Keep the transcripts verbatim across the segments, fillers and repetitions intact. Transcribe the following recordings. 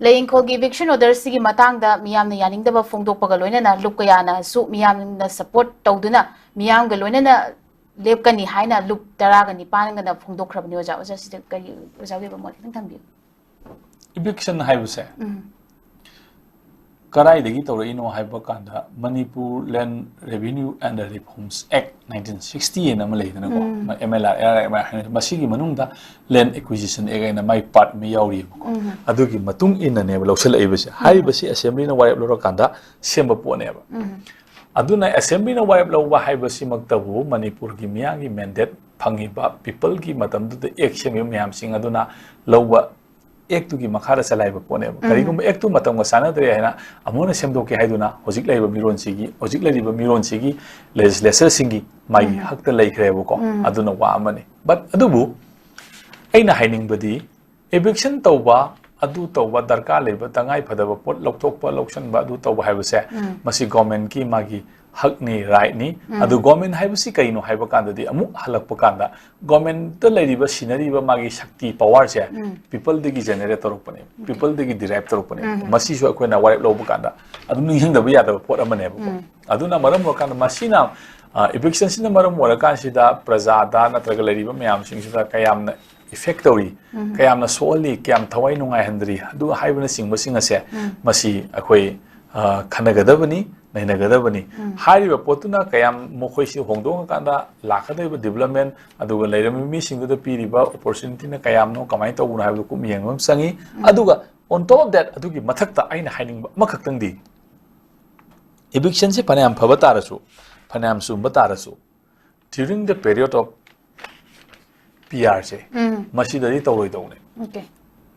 ꯂꯩ ꯏꯪꯈꯣꯜꯒꯤ eviction order ꯁꯤꯒꯤ ꯃꯇꯥꯡꯗ ꯃꯤꯌꯥꯝꯅ ꯌꯥꯅꯤꯡꯗꯕ ꯐꯣꯡꯗꯣꯛꯄꯒ ꯂꯣꯏꯅꯅ ꯂꯨꯞ ꯀꯌꯥꯅꯁꯨ ꯃꯤꯌꯥꯝꯅ support ꯇꯧꯗꯨꯅ ꯃꯤꯌꯥꯝꯒ ꯂꯣꯏꯅꯅ ꯂꯦꯞꯀꯅꯤ ꯍꯥꯏꯅ ꯂꯨꯞ ꯇꯔꯥꯒ ꯅꯤꯄꯥꯟꯒꯅ ꯐꯣꯡꯗꯣꯛꯈ꯭ꯔꯕꯅꯤ꯫ ꯑꯣꯖꯥ, ꯑꯣꯖꯥ, ꯁꯤꯗ ꯀꯔꯤ, ꯑꯣꯖꯥꯒꯤ ꯑꯣꯏꯕ ꯃꯣꯠ ꯈꯤꯇꯪ ꯊꯝꯕꯤꯌꯨ꯫ Eviction ꯍꯥꯏꯕꯁꯦ ꯎꯝ꯫ ꯀꯗꯥꯏꯗꯒꯤ ꯇꯧꯔꯛꯏꯅꯣ ꯍꯥꯏꯕ ꯀꯥꯟꯗ, Manipur Land Revenue and Reforms Act nineteen sixty ꯍꯥꯏꯅ ꯑꯃ ꯂꯩꯗꯅꯀꯣ, ꯎꯝ꯫ M L R, A R M ꯍꯥꯏꯅ, ꯃꯁꯤꯒꯤ ꯃꯅꯨꯡꯗ Land Acquisition Act ꯍꯥꯏꯅ ꯃꯥꯏ part ꯑꯃ ꯌꯥꯎꯔꯤꯕꯀꯣ꯫ ꯎꯝ꯫ ꯑꯗꯨꯒꯤ ꯃꯇꯨꯡ ꯏꯟꯅꯅꯦꯕ ꯂꯧꯁꯤꯜꯂꯛꯏꯕꯁꯦ꯫ ꯍꯥꯏꯔꯤꯕꯁꯤ assembly ꯅ ꯋꯥꯔꯦꯞ ꯂꯧꯔꯀꯥꯟꯗ ꯁꯦꯝꯕ ꯄꯣꯠꯅꯦꯕ꯫ ꯎꯝ꯫ ꯑꯗꯨꯅ assembly ꯅ ꯋꯥꯔꯦꯞ ꯂꯧꯕ ꯍꯥꯏꯕꯁꯤꯃꯛꯇꯕꯨ ꯃꯅꯤꯄꯨꯔꯒꯤ ꯃꯤꯌꯥꯝꯒꯤ mandate ꯐꯪꯉꯤꯕ people ꯒꯤ ꯃꯇꯝꯗꯨꯗ act ꯁꯦꯝꯃꯤꯕ ꯃꯌꯥꯝꯁꯤꯡ ꯑꯗꯨꯅ ꯂꯧꯕ act ꯇꯨꯒꯤ ꯃꯈꯥꯗ ꯆꯂꯥꯏꯕ ꯄꯣꯠꯅꯦꯕ꯫ ꯎꯝ꯫ ꯀꯔꯤꯒꯨꯝꯕ act ꯇꯨ ꯃꯇꯝꯒ ꯆꯥꯟꯅꯗ꯭ꯔꯦ ꯍꯥꯏꯅ ꯑꯃꯨꯛ ꯍꯟꯅ ꯁꯦꯝꯗꯣꯛꯀꯦ ꯍꯥꯏꯗꯨꯅ ꯍꯧꯖꯤꯛ ꯂꯩꯔꯤꯕ ꯃꯤꯔꯣꯟꯁꯤꯒꯤ, ꯍꯧꯖꯤꯛ ꯂꯩꯔꯤꯕ ꯃꯤꯔꯣꯟꯁꯤꯒꯤ legislature ꯁꯤꯡꯒꯤ ꯃꯥꯒꯤ ꯎꯝ꯫ ꯍꯛꯇ ꯂꯩꯈ꯭ꯔꯦꯕꯀꯣ꯫ ꯎꯝ꯫ ꯑꯗꯨꯅ ꯋꯥ ꯑꯃꯅꯤ꯫ But ꯑꯗꯨꯕꯨ ꯑꯩꯅ ꯍꯥꯏꯅꯤꯡꯕꯗꯤ eviction ꯇꯧꯕ, ꯑꯗꯨ ꯇꯧꯕ, ꯗꯔꯀꯥꯔ ꯂꯩꯕ ꯇꯉꯥꯏ ꯐꯗꯕ ꯄꯣꯠ ꯂꯧꯊꯣꯛꯄ, ꯂꯧꯁꯟꯕ, ꯑꯗꯨ ꯇꯧꯕ ꯍꯥꯏꯕꯁꯦ ꯎꯝ꯫ ꯃꯁꯤ government ꯀꯤ ꯃꯥꯒꯤ ꯍꯛꯅꯤ, right ꯅꯤ꯫ ꯎꯝ꯫ ꯑꯗꯨ government ꯍꯥꯏꯕꯁꯤ ꯀꯩꯅꯣ ꯍꯥꯏꯕ ꯀꯥꯟꯗꯗꯤ, ꯑꯃꯨꯛ ꯍꯜꯂꯛꯄ ꯀꯥꯟꯗ government ꯇ ꯂꯩꯔꯤꯕ, ꯁꯤꯟꯅꯔꯤꯕ ꯃꯥꯒꯤ ꯁꯛꯇꯤ, power ꯁꯦ ꯎꯝ꯫ people ꯗꯒꯤ generate ꯇꯧꯔꯛꯄꯅꯦ, people ꯗꯒꯤ derive ꯇꯧꯔꯛꯄꯅꯦ꯫ ꯎꯝ꯫ ꯃꯁꯤꯁꯨ ꯑꯩꯈꯣꯏꯅ ꯋꯥꯔꯦꯞ ꯂꯧꯕ ꯀꯥꯟꯗ ꯑꯗꯨꯝ ꯅꯤꯡꯁꯤꯡꯗꯕ ꯌꯥꯗꯕ ꯄꯣꯠ ꯑꯃꯅꯦꯕꯀꯣ꯫ ꯎꯝ꯫ ꯑꯗꯨꯅ ꯃꯔꯝ ꯑꯣꯏꯔꯀꯥꯟꯗ ꯃꯁꯤꯅ, ꯑ, eviction ꯁꯤꯅ ꯃꯔꯝ ꯑꯣꯏꯔꯀꯥꯟꯁꯤꯗ ꯄ꯭ꯔꯖꯥꯗ ꯅꯠꯇ꯭ꯔꯒ ꯂꯩꯔꯤꯕ ꯃꯌꯥꯝꯁꯤꯡꯁꯤꯗ ꯀꯌꯥꯝꯅ effect ꯇꯧꯔꯤ, ꯎꯝ꯫ ꯀꯌꯥꯝꯅ ꯁꯣꯛꯍꯜꯂꯤ, ꯀꯌꯥꯝ ꯊꯋꯥꯏ ꯅꯨꯡꯉꯥꯏꯍꯟꯗ꯭ꯔꯤ, ꯑꯗꯨ ꯍꯥꯏꯕꯅꯆꯤꯡꯕꯁꯤꯡ ꯑꯁꯦ ꯎꯝ꯫ ꯃꯁꯤ ꯑꯩꯈꯣꯏ, ꯑ, ꯈꯟꯅꯒꯗꯕꯅꯤ, ꯅꯩꯅꯒꯗꯕꯅꯤ꯫ ꯎꯝ꯫ ꯍꯥꯏꯔꯤꯕ ꯄꯣꯠꯇꯨꯅ ꯀꯌꯥꯝ ꯃꯈꯣꯏꯁꯤ ꯍꯣꯡꯗꯣꯛꯑꯀꯥꯟꯗ ꯂꯥꯛꯀꯗꯧꯔꯤꯕ development, ꯑꯗꯨꯒ ꯂꯩꯔꯝꯃꯤꯕ ꯃꯤꯁꯤꯡꯗꯨꯗ ꯄꯤꯔꯤꯕ opportunity ꯅ ꯀꯌꯥꯝꯅꯣ, ꯀꯃꯥꯏꯅ ꯇꯧꯕꯅꯣ ꯍꯥꯏꯕꯗꯨ ꯀꯨꯞꯅ ꯌꯦꯡꯕ ꯑꯃ ꯆꯪꯉꯤ꯫ ꯎꯝ꯫ ꯑꯗꯨꯒ on top of that, ꯑꯗꯨꯒꯤ ꯃꯊꯛꯇ ꯑꯩꯅ ꯍꯥꯏꯅꯤꯡꯕ ꯑꯃꯈꯛꯇꯪꯗꯤ, eviction ꯁꯤ ꯐꯅꯌꯥꯝ ꯐꯕ ꯇꯥꯔꯁꯨ, ꯐꯅꯌꯥꯝ ꯆꯨꯝꯕ ꯇꯥꯔꯁꯨ, during the period of P R ꯁꯦ, ꯎꯝ꯫ ꯃꯁꯤꯗꯗꯤ ꯇꯧꯔꯣꯏꯗꯧꯅꯦ꯫ Okay꯫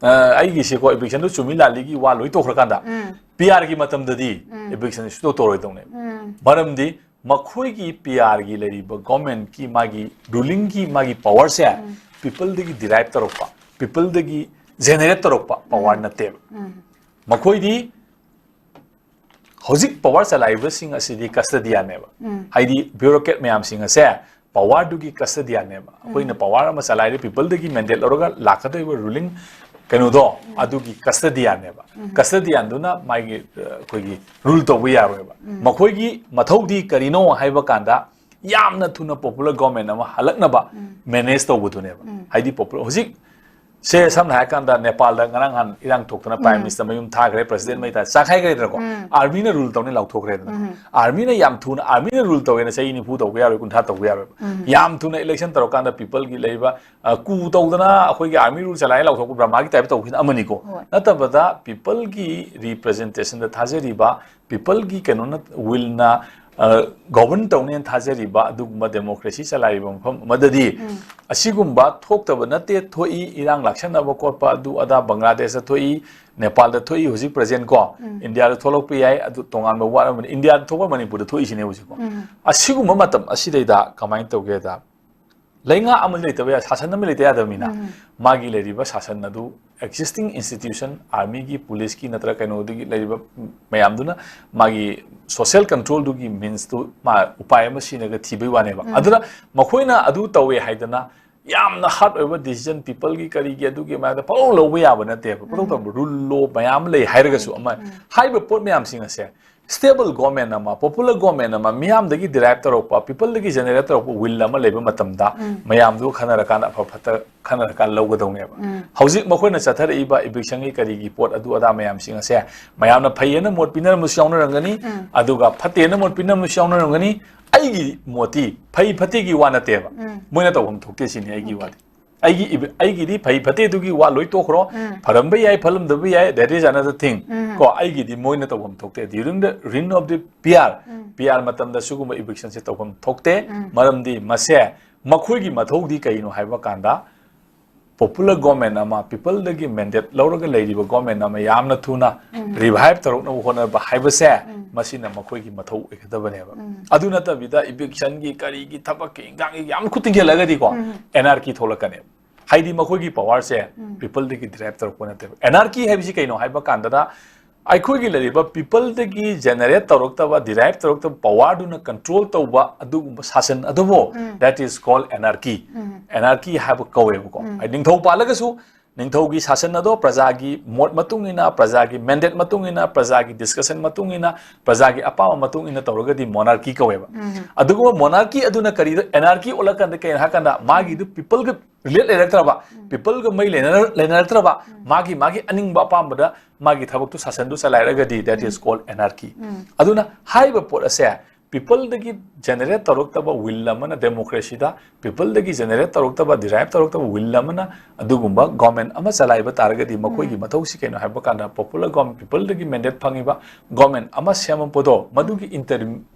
ꯑ, ꯑꯩꯒꯤꯁꯦꯀꯣ, eviction ꯗꯨ ꯆꯨꯝꯃꯤ ꯂꯥꯜꯂꯤꯒꯤ ꯋꯥ ꯂꯣꯏ ꯇꯣꯛꯈ꯭ꯔꯀꯥꯟꯗ, ꯎꯝ꯫ P R ꯒꯤ ꯃꯇꯝꯗꯗꯤ ꯎꯝ꯫ eviction ꯁꯨꯡꯇꯧ ꯇꯧꯔꯣꯏꯗꯧꯅꯦ꯫ ꯎꯝ꯫ ꯃꯔꯝꯗꯤ ꯃꯈꯣꯏꯒꯤ P R ꯒꯤ ꯂꯩꯔꯤꯕ government ꯀꯤ ꯃꯥꯒꯤ ruling ꯒꯤ ꯃꯥꯒꯤ power ꯁꯦ ꯎꯝ꯫ people ꯗꯒꯤ derive ꯇꯧꯔꯛꯄ, people ꯗꯒꯤ generate ꯇꯧꯔꯛꯄ power ꯎꯝ꯫ ꯅꯠꯇꯦꯕ꯫ ꯎꯝ꯫ ꯃꯈꯣꯏꯗꯤ ꯍꯧꯖꯤꯛ power ꯆꯂꯥꯏꯔꯤꯕꯁꯤꯡ ꯑꯁꯤꯗꯤ custodian ꯅꯦꯕ꯫ ꯎꯝ꯫ ꯍꯥꯏꯗꯤ bureaucrat ꯃꯌꯥꯝꯁꯤꯡ ꯑꯁꯦ power ꯗꯨꯒꯤ custodian ꯅꯦꯕ꯫ ꯑꯩꯈꯣꯏꯅ power ꯑꯃ ꯆꯂꯥꯏꯔꯦ, people ꯗꯒꯤ mandate ꯂꯧꯔꯒ ꯂꯥꯛꯀꯗꯧꯔꯤꯕ ruling ꯀꯩꯅꯣꯗꯣ, ꯑꯗꯨꯒꯤ custodianꯅꯦꯕ꯫ Custodianꯗꯨꯅ ꯃꯥꯒꯤ, ꯑ, ꯑꯩꯈꯣꯏꯒꯤ rule ꯇꯧꯕ ꯌꯥꯔꯣꯏꯕ꯫ ꯃꯈꯣꯏꯒꯤ ꯃꯊꯧꯗꯤ ꯀꯔꯤꯅꯣ ꯍꯥꯏꯕ ꯀꯥꯟꯗ, ꯌꯥꯝꯅ ꯊꯨꯅ popular government ꯑꯃ ꯍꯜꯂꯛꯅꯕ manage ꯇꯧꯕꯗꯨꯅꯦꯕ꯫ ꯍꯥꯏꯗꯤ popular, ꯍꯧꯖꯤꯛ ꯁꯦ ꯁꯝꯅ ꯍꯥꯏꯔꯀꯥꯟꯗ ꯅꯦꯄꯥꯜꯗ ꯉꯔꯥꯡ ꯅꯍꯥꯟ ꯏꯔꯥꯡ ꯊꯣꯛꯇꯅ prime minister ꯃꯌꯨꯝ ꯊꯥꯈ꯭ꯔꯦ, president ꯃꯩ ꯊꯥ-, ꯆꯥꯛꯈꯥꯏꯈ꯭ꯔꯦꯗꯅꯀꯣ꯫ Armyꯅ rule ꯇꯧꯅꯤ ꯂꯥꯎꯊꯣꯛꯈ꯭ꯔꯦꯗꯅ꯫ Armyꯅ ꯌꯥꯝ ꯊꯨꯅ, armyꯅ rule ꯇꯧꯒꯦꯅ ꯆꯍꯤ ꯅꯤꯐꯨ ꯇꯧꯕ ꯌꯥꯔꯣꯏ, ꯀꯨꯟꯊ꯭ꯔꯥ ꯇꯧꯕ ꯌꯥꯔꯣꯏꯕ꯫ ꯌꯥꯝ ꯊꯨꯅ election ꯇꯧꯔꯀꯥꯟꯗ peopleꯒꯤ ꯂꯩꯕ, ꯑ, coup ꯇꯧꯗꯅ ꯑꯩꯈꯣꯏꯒꯤ army rule ꯆꯂꯥꯏ ꯂꯥꯎꯊꯣꯛꯄ ꯕ꯭ꯔꯍꯃꯥꯒꯤ type ꯇꯧꯕꯁꯤꯅ ꯑꯃꯅꯤꯀꯣ꯫ ꯍꯣꯏ꯫ ꯅꯠꯇꯕꯗ peopleꯒꯤ representationꯗ ꯊꯥꯖꯔꯤꯕ, peopleꯒꯤ ꯀꯩꯅꯣꯅ, willꯅ, ꯑ, govern ꯇꯧꯅꯦꯅ ꯊꯥꯖꯔꯤꯕ ꯑꯗꯨꯒꯨꯝꯕ democracy ꯆꯂꯥꯏꯔꯤꯕ ꯃꯐꯝ ꯑꯃꯗꯗꯤ ꯑꯁꯤꯒꯨꯝꯕ ꯊꯣꯛꯇꯕ ꯅꯠꯇꯦ, ꯊꯣꯛꯏ, ꯏꯔꯥꯡ ꯂꯥꯛꯁꯟꯅꯕ ꯈꯣꯠꯄ ꯑꯗꯨ ꯑꯗꯥ ꯕꯪꯒ꯭ꯂꯥꯗꯦꯁꯇ ꯊꯣꯛꯏ, ꯅꯦꯄꯥꯜꯗ ꯊꯣꯛꯏ, ꯍꯧꯖꯤꯛ present ꯀꯣ, ꯏꯟꯗꯤꯌꯥꯗ ꯊꯣꯛꯂꯛꯄ ꯌꯥꯏ, ꯑꯗꯨ ꯇꯣꯉꯥꯟꯕ ꯋꯥꯠ ꯑꯃꯅꯤ꯫ ꯏꯟꯗꯤꯌꯥꯗ ꯊꯣꯛꯄ ꯃꯅꯤꯄꯨꯔꯗ ꯊꯣꯛꯏꯁꯤꯅꯦ ꯍꯧꯖꯤꯛꯀꯣ꯫ ꯑꯁꯤꯒꯨꯝꯕ ꯃꯇꯝ ꯑꯁꯤꯗꯩꯗ ꯀꯃꯥꯏꯅ ꯇꯧꯒꯦꯗ, ꯂꯩꯉꯥꯛ ꯑꯃ ꯂꯩꯇꯕ ꯌꯥ-, ꯁꯥꯁꯟ ꯑꯃ ꯂꯩꯇ ꯌꯥꯗꯕꯅꯤꯅ, ꯃꯥꯒꯤ ꯂꯩꯔꯤꯕ ꯁꯥꯁꯟ ꯑꯗꯨ existing institution, armyꯒꯤ, policeꯀꯤ ꯅꯠꯇ꯭ꯔꯒ ꯀꯩꯅꯣꯗꯨꯒꯤ ꯂꯩꯔꯤꯕ ꯃꯌꯥꯝꯗꯨꯅ ꯃꯥꯒꯤ social controlꯗꯨꯒꯤ meansꯇꯨ ꯃꯥ ꯎꯄꯥꯏ ꯑꯃ ꯁꯤꯖꯤꯟꯅꯔꯒ ꯊꯤꯕꯩ ꯋꯥꯅꯦꯕ꯫ ꯑꯗꯨꯅ ꯃꯈꯣꯏꯅ ꯑꯗꯨ ꯇꯧꯋꯦ ꯍꯥꯏꯗꯅ ꯌꯥꯝꯅ hard ꯑꯣꯏꯕ decision peopleꯒꯤ ꯀꯔꯤꯒꯤ ꯑꯗꯨꯒꯤ ꯃꯌꯥꯝꯗ ꯄꯪꯂꯧ ꯂꯧꯕ ꯌꯥꯕ ꯅꯠꯇꯦꯕ꯫ ꯄꯪꯂꯧ ꯇꯧꯕ rule law ꯃꯌꯥꯝ ꯑꯃ ꯂꯩ ꯍꯥꯏꯔꯒꯁꯨ ꯑꯃ ꯍꯥꯏꯔꯤꯕ ꯄꯣꯠ ꯃꯌꯥꯝꯁꯤꯡ ꯑꯁꯦ stable government ꯑꯃ, popular government ꯑꯃ, ꯃꯤꯌꯥꯝꯗꯒꯤ derive ꯇꯧꯔꯛꯄ, peopleꯗꯒꯤ generate ꯇꯧꯔꯛꯄ will ꯑꯃ ꯂꯩꯕ ꯃꯇꯝꯗ ꯃꯌꯥꯝꯗꯨ ꯈꯟꯅꯔꯀꯥꯟꯗ ꯑꯐ ꯐꯠꯇ ꯈꯟꯅꯔꯀꯥꯟꯗ ꯂꯧꯒꯗꯧꯅꯦꯕ꯫ ꯍꯧꯖꯤꯛ ꯃꯈꯣꯏꯅ ꯆꯠꯊꯔꯛꯏꯕ evictionꯒꯤ ꯀꯔꯤꯒꯤ ꯄꯣꯠ ꯑꯗꯨ ꯑꯗꯥ ꯃꯌꯥꯝꯁꯤꯡ ꯑꯁꯦ ꯃꯌꯥꯝꯅ ꯐꯩꯌꯦꯅ ꯃꯣꯠ ꯄꯤꯅꯔꯝꯕꯁꯨ ꯌꯥꯎꯅꯔꯝꯒꯅꯤ, ꯑꯗꯨꯒ ꯐꯠꯇꯦꯅ ꯃꯣꯠ ꯄꯤꯅꯔꯝꯕꯁꯨ ꯌꯥꯎꯅꯔꯝꯒꯅꯤ꯫ ꯑꯩꯒꯤ ꯃꯣꯠꯇꯤ ꯐꯩ ꯐꯠꯇꯦꯒꯤ ꯋꯥ ꯅꯠꯇꯦꯕ, ꯃꯣꯏꯅ ꯇꯧꯐꯝ ꯊꯣꯛꯇꯦ ꯁꯤꯅꯤ ꯑꯩꯒꯤ ꯋꯥꯗꯤ꯫ ꯑꯩꯒꯤ ꯏꯕ-, ꯑꯩꯒꯤꯗꯤ ꯐꯩ ꯐꯠꯇꯦ ꯑꯗꯨꯒꯤ ꯋꯥ ꯂꯣꯏ ꯇꯣꯛꯈ꯭ꯔꯣ꯫ ꯐꯔꯝꯕ ꯌꯥꯏ, ꯐꯠꯂꯝꯗꯕ ꯌꯥꯏ, that is another thing꯫ ꯀꯣ, ꯑꯩꯒꯤꯗꯤ ꯃꯣꯏꯅ ꯇꯧꯐꯝ ꯊꯣꯛꯇꯦ꯫ During the reign of the P R, P R ꯃꯇꯝꯗ ꯁꯤꯒꯨꯝꯕ evictionꯁꯦ ꯇꯧꯐꯝ ꯊꯣꯛꯇꯦ꯫ ꯃꯔꯝꯗꯤ ꯃꯁꯦ ꯃꯈꯣꯏꯒꯤ ꯃꯊꯧꯗꯤ ꯀꯩꯅꯣ ꯍꯥꯏꯕ ꯀꯥꯟꯗ, popular government ꯑꯃ, peopleꯗꯒꯤ mandate ꯂꯧꯔꯒ ꯂꯩꯔꯤꯕ government ꯑꯃ ꯌꯥꯝꯅ ꯊꯨꯅ revive ꯇꯧꯔꯛꯅꯕ ꯍꯣꯠꯅꯕ ꯍꯥꯏꯕꯁꯦ, ꯃꯁꯤꯅ ꯃꯈꯣꯏꯒꯤ ꯃꯊꯧ ꯑꯣꯏꯒꯗꯕꯅꯦꯕ꯫ ꯑꯗꯨ ꯅꯠꯇꯕꯤꯗ eviction ꯒꯤ ꯀꯔꯤꯒꯤ ꯊꯕꯛꯀꯤ ꯏꯟꯈꯥꯡꯒꯤ ꯌꯥꯝ ꯈꯨꯠ ꯊꯤꯡꯖꯤꯜꯂꯒꯗꯤꯀꯣ, anarchy ꯊꯣꯛꯂꯛꯀꯅꯦꯕ꯫ ꯍꯥꯏꯗꯤ ꯃꯈꯣꯏꯒꯤ power ꯁꯦ peopleꯗꯒꯤ derive ꯇꯧꯔꯛꯄ ꯅꯠꯇꯦꯕ꯫ Anarchy ꯍꯥꯏꯕꯁꯤ ꯀꯩꯅꯣ ꯍꯥꯏꯕ ꯀꯥꯟꯗꯅ, ꯑꯩꯈꯣꯏꯒꯤ ꯂꯩꯔꯤꯕ peopleꯗꯒꯤ generate ꯇꯧꯔꯛꯇꯕ, derive ꯇꯧꯔꯛꯇꯕ power ꯗꯨꯅ control ꯇꯧꯕ ꯑꯗꯨꯒꯨꯝꯕ ꯁꯥꯁꯟ ꯑꯗꯨꯕꯨ, that is called anarchy꯫ Anarchy ꯍꯥꯏꯕ ꯀꯧꯋꯦꯕꯀꯣ꯫ ꯍꯥꯏꯗꯤ ꯅꯤꯡꯊꯧ ꯄꯥꯜꯂꯒꯁꯨ ꯅꯤꯡꯊꯧꯒꯤ ꯁꯥꯁꯟ ꯑꯗꯣ ꯄ꯭ꯔꯖꯥꯒꯤ ꯃꯣꯠ ꯃꯇꯨꯡ ꯏꯟꯅ, ꯄ꯭ꯔꯖꯥꯒꯤ ꯃꯦꯟꯗꯦꯠ ꯃꯇꯨꯡ ꯏꯟꯅ, ꯄ꯭ꯔꯖꯥꯒꯤ ꯗꯤꯁꯀꯁꯟ ꯃꯇꯨꯡ ꯏꯟꯅ, ꯄ꯭ꯔꯖꯥꯒꯤ ꯑꯄꯥꯝꯕ ꯃꯇꯨꯡ ꯏꯟꯅ ꯇꯧꯔꯒꯗꯤ ꯃꯣꯅꯥꯔꯀꯤ ꯀꯧꯋꯦꯕ꯫ ꯑꯗꯨꯒꯨꯝꯕ ꯃꯣꯅꯥꯔꯀꯤ ꯑꯗꯨꯅ ꯀꯔꯤꯗ ꯑꯦꯅꯥꯔꯀꯤ ꯑꯣꯜꯂꯛꯀꯥꯟꯗ ꯀꯩꯅꯣ ꯍꯥꯏꯀꯥꯟꯗ ꯃꯥꯒꯤꯗꯨ ꯄꯤꯄꯜꯒ ꯔꯤꯂꯦꯠ ꯂꯩꯔꯛꯇ꯭ꯔꯕ, ꯄꯤꯄꯜꯒ ꯃꯩ ꯂꯩꯅꯔ- ꯂꯩꯅꯔꯛꯇ꯭ꯔꯕ, ꯃꯥꯒꯤ ꯃꯥꯒꯤ ꯑꯅꯤꯡꯕ ꯑꯄꯥꯝꯕꯗ ꯃꯥꯒꯤ ꯊꯕꯛꯇꯨ ꯁꯥꯁꯟꯗꯨ ꯆꯂꯥꯏꯔꯒꯗꯤ that is called anarchy꯫ ꯑꯗꯨꯅ ꯍꯥꯏꯔꯤꯕ ꯄꯣꯠ ꯑꯁꯦ ꯄꯤꯄꯜꯗꯒꯤ ꯖꯦꯅꯦꯔꯦꯠ ꯇꯧꯔꯛꯇꯕ ꯋꯤꯜ ꯑꯃꯅ ꯗꯦꯃꯣꯀ꯭ꯔꯦꯁꯤꯗ ꯄꯤꯄꯜꯗꯒꯤ ꯖꯦꯅꯦꯔꯦꯠ ꯇꯧꯔꯛꯇꯕ, ꯗꯤꯔꯥꯏꯚ ꯇꯧꯔꯛꯇꯕ ꯋꯤꯜ ꯑꯃꯅ ꯑꯗꯨꯒꯨꯝꯕ ꯒꯣꯔꯃꯦꯟ ꯑꯃ ꯆꯂꯥꯏꯕ ꯇꯥꯔꯒꯗꯤ ꯃꯈꯣꯏꯒꯤ ꯃꯊꯧꯁꯤ ꯀꯩꯅꯣ ꯍꯥꯏꯕ ꯀꯥꯟꯗ ꯄꯣꯄꯨꯂꯔ ꯒꯣꯔꯃꯦꯟ, ꯄꯤꯄꯜꯗꯒꯤ ꯃꯦꯟꯗꯦꯠ ꯐꯪꯉꯤꯕ ꯒꯣꯔꯃꯦꯟ ꯑꯃ ꯁꯦꯝꯃꯛꯄꯗꯣ ꯃꯗꯨꯒꯤ ꯏꯟꯇꯔ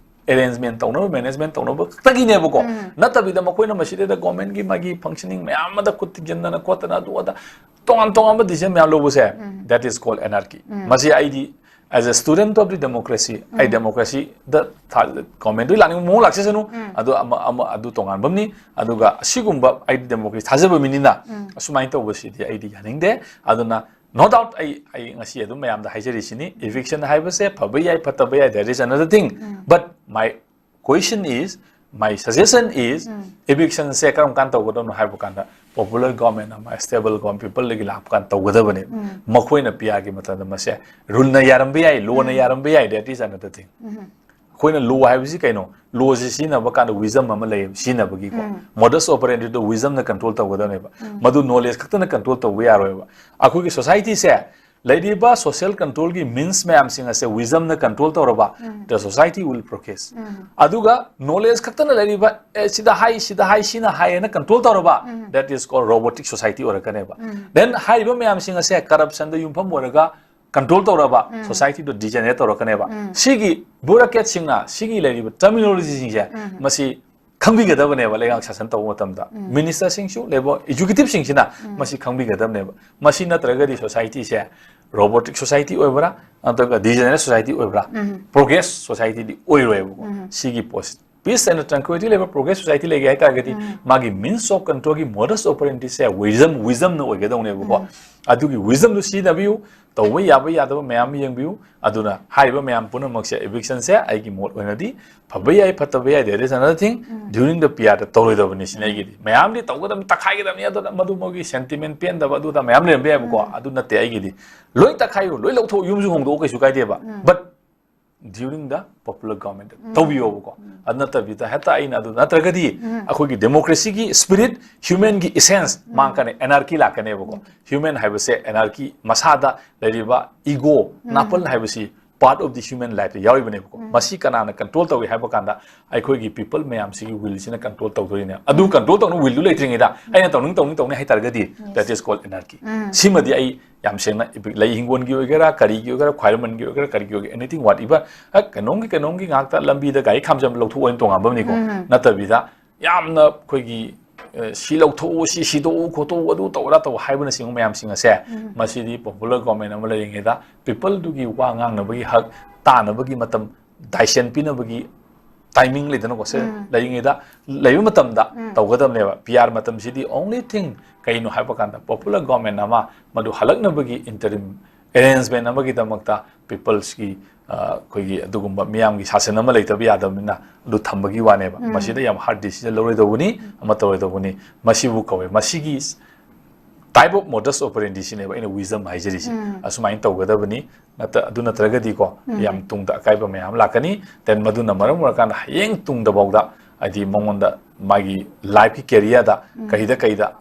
ꯑꯦꯔꯦꯟꯖꯃꯦꯟ ꯇꯧꯅꯕ, ꯃꯦꯅꯦꯖꯃꯦꯟ ꯇꯧꯅꯕ ꯈꯛꯇꯒꯤꯅꯦꯕꯀꯣ꯫ ꯅꯠꯇꯕꯤꯗ ꯃꯈꯣꯏꯅ ꯃꯁꯤꯗꯩꯗ ꯒꯣꯔꯃꯦꯟꯒꯤ ꯃꯥꯒꯤ ꯐꯪꯁꯅꯤꯡ ꯃꯌꯥꯝ ꯑꯃꯗ ꯈꯨꯠ ꯊꯤꯡꯖꯤꯟꯗꯅ ꯈꯣꯠꯇꯅ ꯑꯗꯨ ꯑꯗ ꯇꯣꯉꯥꯟ ꯇꯣꯉꯥꯟꯕ ꯗꯤꯁꯤꯖꯟ ꯃꯌꯥꯝ ꯂꯧꯕꯁꯦ, that is called anarchy꯫ ꯃꯁꯤ ꯑꯩꯗꯤ as a student of the democracy, ꯑꯩ ꯗꯦꯃꯣꯀ꯭ꯔꯦꯁꯤꯗ ꯒꯣꯔꯃꯦꯟꯗꯨ ꯂꯥꯛꯅꯤꯡꯕ ꯃꯑꯣꯡ ꯂꯥꯛꯆꯁꯅꯨ, ꯑꯗꯨ ꯑꯃ ꯑꯃ ꯑꯗꯨ ꯇꯣꯉꯥꯟꯕ ꯑꯃꯅꯤ꯫ ꯑꯗꯨꯒ ꯑꯁꯤꯒꯨꯝꯕ ꯑꯩꯗꯤ ꯗꯦꯃꯣꯀ꯭ꯔꯦꯁꯤ ꯊꯥꯖꯕ ꯃꯤꯅꯤꯅ ꯑꯁꯨꯃꯥꯏꯅ ꯇꯧꯕꯁꯤꯗꯤ ꯑꯩꯗꯤ ꯌꯥꯅꯤꯡꯗꯦ꯫ ꯑꯗꯨꯅ no doubt ꯑꯩ ꯑꯩ ꯉꯁꯤ ꯑꯗꯨꯝ ꯃꯌꯥꯝꯗ ꯍꯥꯏꯖꯔꯤꯁꯤꯅꯤ, eviction ꯍꯥꯏꯕꯁꯦ ꯐꯕ ꯌꯥꯏ, ꯐꯠꯇꯕ ꯌꯥꯏ, that is another thing, but my question is, my suggestion is, eviction ꯁꯦ ꯀꯔꯝ ꯀꯥꯟꯗ ꯇꯧꯒꯗꯕꯅꯣ ꯍꯥꯏꯕ ꯀꯥꯟꯗ ꯄꯣꯄꯨꯂꯔ ꯒꯣꯔꯃꯦꯟ ꯑꯃ, ꯁ꯭ꯇꯦꯕꯜ ꯒꯣꯔꯃꯦꯟ, ꯄꯤꯄꯜꯗꯒꯤ ꯂꯥꯛꯄ ꯀꯥꯟꯗ ꯇꯧꯒꯗꯕꯅꯦꯕ꯫ ꯃꯈꯣꯏꯅ ꯄꯤ ꯑꯥꯔꯒꯤ ꯃꯇꯝꯗ ꯃꯁꯦ ꯔꯨꯜꯅ ꯌꯥꯔꯝꯕ ꯌꯥꯏ, ꯂꯣꯅ ꯌꯥꯔꯝꯕ ꯌꯥꯏ, that is another thing꯫ ꯑꯩꯈꯣꯏꯅ ꯂꯣ ꯍꯥꯏꯕꯁꯤ ꯀꯩꯅꯣ? ꯂꯣꯁꯤ ꯁꯤꯖꯤꯟꯅꯕ ꯀꯥꯟꯗ ꯋꯤꯖꯝ ꯑꯃ ꯂꯩꯌꯦꯕ, ꯁꯤꯖꯤꯟꯅꯕꯒꯤꯀꯣ꯫ Modus operandiꯗꯣ ꯋꯤꯖꯝꯅ control ꯇꯧꯒꯗꯕꯅꯦꯕ꯫ ꯃꯗꯨ ꯅꯣꯂꯦꯖ ꯈꯛꯇꯅ ꯀꯟꯇ꯭ꯔꯣꯜ ꯇꯧꯕ ꯌꯥꯔꯣꯏꯕ꯫ ꯑꯩꯈꯣꯏꯒꯤ ꯁꯣꯁꯥꯏꯇꯤꯁꯦ ꯂꯩꯔꯤꯕ ꯁꯣꯁꯤꯌꯦꯜ ꯀꯟꯇ꯭ꯔꯣꯜꯒꯤ ꯃꯤꯟꯁ ꯃꯌꯥꯝꯁꯤꯡ ꯑꯁꯦ ꯋꯤꯖꯝꯅ ꯀꯟꯇ꯭ꯔꯣꯜ ꯇꯧꯔꯕ, the society will progress꯫ ꯑꯗꯨꯒ ꯅꯣꯂꯦꯖ ꯈꯛꯇꯅ ꯂꯩꯔꯤꯕ, "ꯑꯦ, ꯁꯤꯗ ꯍꯥꯏ, ꯁꯤꯗ ꯍꯥꯏ, ꯁꯤꯅ ꯍꯥꯏ" ꯍꯥꯏꯅ ꯀꯟꯇ꯭ꯔꯣꯜ ꯇꯧꯔꯕ, that is called robotic society ꯑꯣꯏꯔꯛꯀꯅꯦꯕ꯫ Then ꯍꯥꯏꯔꯤꯕ ꯃꯌꯥꯝꯁꯤꯡ ꯑꯁꯦ ꯀꯔꯞꯁꯟꯗ ꯌꯨꯝꯐꯝ ꯑꯣꯏꯔꯒ ꯀꯟꯇ꯭ꯔꯣꯜ ꯇꯧꯔꯕ, ꯁꯣꯁꯥꯏꯇꯤꯗꯣ ꯗꯤꯖꯦꯅꯦꯔꯦꯠ ꯇꯧꯔꯛꯀꯅꯦꯕ꯫ ꯁꯤꯒꯤ ꯕ꯭ꯌꯨꯔꯣꯀ꯭ꯔꯦꯠꯁꯤꯡꯅ, ꯁꯤꯒꯤ ꯂꯩꯔꯤꯕ ꯇꯔꯃꯤꯅꯣꯂꯣꯖꯤꯁꯤꯡꯁꯦ, ꯃꯁꯤ ꯈꯪꯕꯤꯒꯗꯕꯅꯦꯕ꯫ ꯂꯩꯉꯥꯛ ꯁꯥꯁꯟ ꯇꯧꯕ ꯃꯇꯝꯗ ꯃꯤꯅꯤꯁꯇꯔꯁꯤꯡꯁꯨ, ꯂꯩꯕ ꯑꯦꯛꯖꯤꯀ꯭ꯌꯨꯇꯤꯚꯁꯤꯡꯁꯤꯅ ꯃꯁꯤ ꯈꯪꯕꯤꯒꯗꯕꯅꯦꯕ꯫ ꯃꯁꯤ ꯅꯠꯇ꯭ꯔꯒꯗꯤ ꯁꯣꯁꯥꯏꯇꯤꯁꯦ ꯔꯣꯕꯣꯇꯤꯛ ꯁꯣꯁꯥꯏꯇꯤ ꯑꯣꯏꯕ꯭ꯔꯥ ꯅꯠꯇ꯭ꯔꯒ ꯗꯤꯖꯦꯅꯦꯔꯦꯠ ꯁꯣꯁꯥꯏꯇꯤ ꯑꯣꯏꯕ꯭ꯔꯥ, ꯄ꯭ꯔꯣꯒ꯭ꯔꯦꯁ ꯁꯣꯁꯥꯏꯇꯤꯗꯤ ꯑꯣꯏꯔꯣꯏꯕꯀꯣ꯫ ꯁꯤꯒꯤ ꯄꯣꯠꯁꯤ peace and tranquility ꯂꯩꯕ progress society ꯂꯩꯒꯦ ꯍꯥꯏꯇꯥꯔꯒꯗꯤ ꯃꯥꯒꯤ means of control ꯒꯤ modus operandi ꯁꯦ wisdom, wisdom ꯅ ꯑꯣꯏꯒꯗꯧꯅꯦꯕꯀꯣ꯫ ꯑꯗꯨꯒꯤ wisdom ꯗꯨ ꯁꯤꯖꯤꯟꯅꯕꯤꯌꯨ꯫ ꯇꯧꯕ ꯌꯥꯕ ꯌꯥꯗꯕ ꯃꯌꯥꯝ ꯌꯦꯡꯕꯤꯌꯨ꯫ ꯑꯗꯨꯅ ꯍꯥꯏꯔꯤꯕ ꯃꯌꯥꯝ ꯄꯨꯝꯅꯃꯛꯁꯦ, eviction ꯁꯦ ꯑꯩꯒꯤ ꯃꯣꯠ ꯑꯣꯏꯅꯗꯤ ꯐꯕ ꯌꯥꯏ, ꯐꯠꯇꯕ ꯌꯥꯏ, there is another thing꯫ During the P R ꯗ ꯇꯧꯔꯣꯏꯗꯕꯅꯤ ꯁꯤꯅ ꯑꯩꯒꯤꯗꯤ꯫ ꯃꯌꯥꯝꯗꯤ ꯇꯧꯒꯗꯕꯅꯤ, ꯇꯛꯈꯥꯏꯒꯗꯕꯅꯤ, ꯑꯗꯨꯅ ꯃꯗꯨ ꯃꯣꯏꯒꯤ sentiment ꯄꯦꯟꯗꯕ ꯑꯗꯨꯗ ꯃꯌꯥꯝ ꯂꯩꯔꯝꯕ ꯌꯥꯏꯕꯀꯣ꯫ ꯑꯗꯨ ꯅꯠꯇꯦ ꯑꯩꯒꯤꯗꯤ꯫ ꯂꯣꯏ ꯇꯛꯈꯥꯏꯌꯨ, ꯂꯣꯏ ꯂꯧꯊꯣꯛꯎ, ꯌꯨꯝꯁꯨ ꯍꯣꯡꯗꯣꯛꯎ, ꯀꯩꯁꯨ ꯀꯥꯏꯗꯦꯕ꯫ But during the popular government ꯇꯧꯕꯤꯌꯣꯕꯀꯣ꯫ ꯑꯗꯨ ꯅꯠꯇꯕꯤꯗ ꯍꯦꯛꯇ ꯑꯩꯅ ꯑꯗꯨ ꯅꯠꯇ꯭ꯔꯒꯗꯤ ꯑꯩꯈꯣꯏꯒꯤ democracy ꯒꯤ spirit, human ꯒꯤ essence ꯃꯥꯡꯀꯅꯤ, anarchy ꯂꯥꯛꯀꯅꯦꯕꯀꯣ꯫ Human ꯍꯥꯏꯕꯁꯦ anarchy ꯃꯁꯥꯗ ꯂꯩꯔꯤꯕ ego, ꯅꯥꯄꯜ ꯍꯥꯏꯕꯁꯤ part of the human life ꯇ ꯌꯥꯎꯔꯤꯕꯅꯦꯕꯀꯣ꯫ ꯃꯁꯤ ꯀꯅꯥꯅ control ꯇꯧꯏ ꯍꯥꯏꯕ ꯀꯥꯟꯗ ꯑꯩꯈꯣꯏꯒꯤ people ꯃꯌꯥꯝꯁꯤꯒꯤ will ꯁꯤꯅ control ꯇꯧꯗꯣꯏꯅꯦ꯫ ꯑꯗꯨ control ꯇꯧꯅ will ꯗꯨ ꯂꯩꯇ꯭ꯔꯤꯉꯩꯗ ꯑꯩꯅ ꯇꯧꯅꯤꯡ ꯇꯧꯅꯤꯡ ꯇꯧꯅꯤꯡ ꯍꯥꯏꯇꯥꯔꯒꯗꯤ that is called anarchy꯫ ꯁꯤꯃꯗꯤ ꯑꯩ ꯌꯥꯝ ꯁꯦꯡꯅ ꯏꯄꯤꯛ ꯂꯩ ꯍꯤꯡꯒꯣꯜꯒꯤ ꯑꯣꯏꯒꯦꯔꯥ, ꯀꯔꯤꯒꯤ ꯑꯣꯏꯒꯦꯔꯥ, ꯈ꯭ꯋꯥꯏꯔꯝꯕꯟꯒꯤ ꯑꯣꯏꯒꯦꯔꯥ, ꯀꯔꯤꯒꯤ ꯑꯣꯏꯒꯦꯔꯥ, anything, whatever, ꯑ, ꯀꯩꯅꯣꯝꯒꯤ ꯀꯩꯅꯣꯝꯒꯤ ꯉꯥꯛꯇ ꯂꯝꯕꯤꯗ ꯒꯥꯔꯤ ꯈꯥꯝꯖꯟꯕ ꯂꯧꯊꯣꯛꯑꯣ ꯍꯥꯏꯅ ꯇꯣꯉꯥꯟꯕ ꯑꯃꯅꯤꯀꯣ꯫ ꯅꯠꯇꯕꯤꯗ ꯌꯥꯝꯅ ꯑꯩꯈꯣꯏꯒꯤ, ꯑ, ꯁꯤ ꯂꯧꯊꯣꯛꯎ, ꯁꯤ ꯁꯤꯗꯣꯛꯎ, ꯈꯣꯠꯇꯣꯛꯎ, ꯑꯗꯨ ꯇꯧꯔꯥ ꯇꯧ ꯍꯥꯏꯕꯅꯆꯤꯡꯕ ꯃꯌꯥꯝꯁꯤꯡ ꯑꯁꯦ, ꯃꯁꯤꯗꯤ popular government ꯑꯃ ꯂꯩꯔꯤꯉꯩꯗ people ꯗꯨꯒꯤ ꯋꯥ ꯉꯥꯡꯅꯕꯒꯤ ꯍꯛ, ꯇꯥꯅꯕꯒꯤ ꯃꯇꯝ, ꯗꯥꯏꯁꯦꯟ ꯄꯤꯅꯕꯒꯤ timing ꯂꯩꯗꯅꯀꯣ, ꯁꯦ ꯂꯩꯔꯤꯉꯩꯗ, ꯂꯩꯕ ꯃꯇꯝꯗ ꯇꯧꯒꯗꯕꯅꯦꯕ꯫ P R ꯃꯇꯝꯁꯤꯗꯤ only thing ꯀꯩꯅꯣ ꯍꯥꯏꯕ ꯀꯥꯟꯗ popular government ꯑꯃ ꯃꯗꯨ ꯍꯜꯂꯛꯅꯕꯒꯤ interim arrangement ꯑꯃꯒꯤꯗꯃꯛꯇ people's ꯀꯤ, ꯑ, ꯑꯩꯈꯣꯏꯒꯤ ꯑꯗꯨꯒꯨꯝꯕ ꯃꯤꯌꯥꯝꯒꯤ ꯁꯥꯁꯟ ꯑꯃ ꯂꯩꯇꯕ ꯌꯥꯗꯕꯅꯤꯅ ꯑꯗꯨ ꯊꯝꯕꯒꯤ ꯋꯥꯅꯦꯕ꯫ ꯃꯁꯤꯗ ꯌꯥꯝ hard decision ꯂꯧꯔꯣꯏꯗꯧꯕꯅꯤ, ꯑꯃ ꯇꯧꯔꯣꯏꯗꯧꯕꯅꯤ꯫ ꯃꯁꯤꯕꯨ ꯀꯧꯋꯦ꯫ ꯃꯁꯤꯒꯤ type of modus operandi ꯁꯤꯅꯦꯕ ꯑꯩꯅ wisdom ꯍꯥꯏꯖꯔꯤꯁꯦ꯫ ꯑꯁꯨꯃꯥꯏꯅ ꯇꯧꯒꯗꯕꯅꯤ꯫ ꯅꯠꯇ-, ꯑꯗꯨ ꯅꯠꯇ꯭ꯔꯒꯗꯤꯀꯣ, ꯌꯥꯝ ꯇꯨꯡꯗ ꯑꯀꯥꯏꯕ ꯃꯌꯥꯝ ꯂꯥꯛꯀꯅꯤ꯫ Then ꯃꯗꯨꯅ ꯃꯔꯝ ꯑꯣꯏꯔꯀꯥꯟꯗ ꯍꯌꯦꯡ ꯇꯨꯡꯗꯐꯥꯎꯗ, ꯍꯥꯏꯗꯤ ꯃꯉꯣꯟꯗ ꯃꯥꯒꯤ life ꯀꯤ career ꯗ ꯀꯩꯗ ꯀꯩꯗ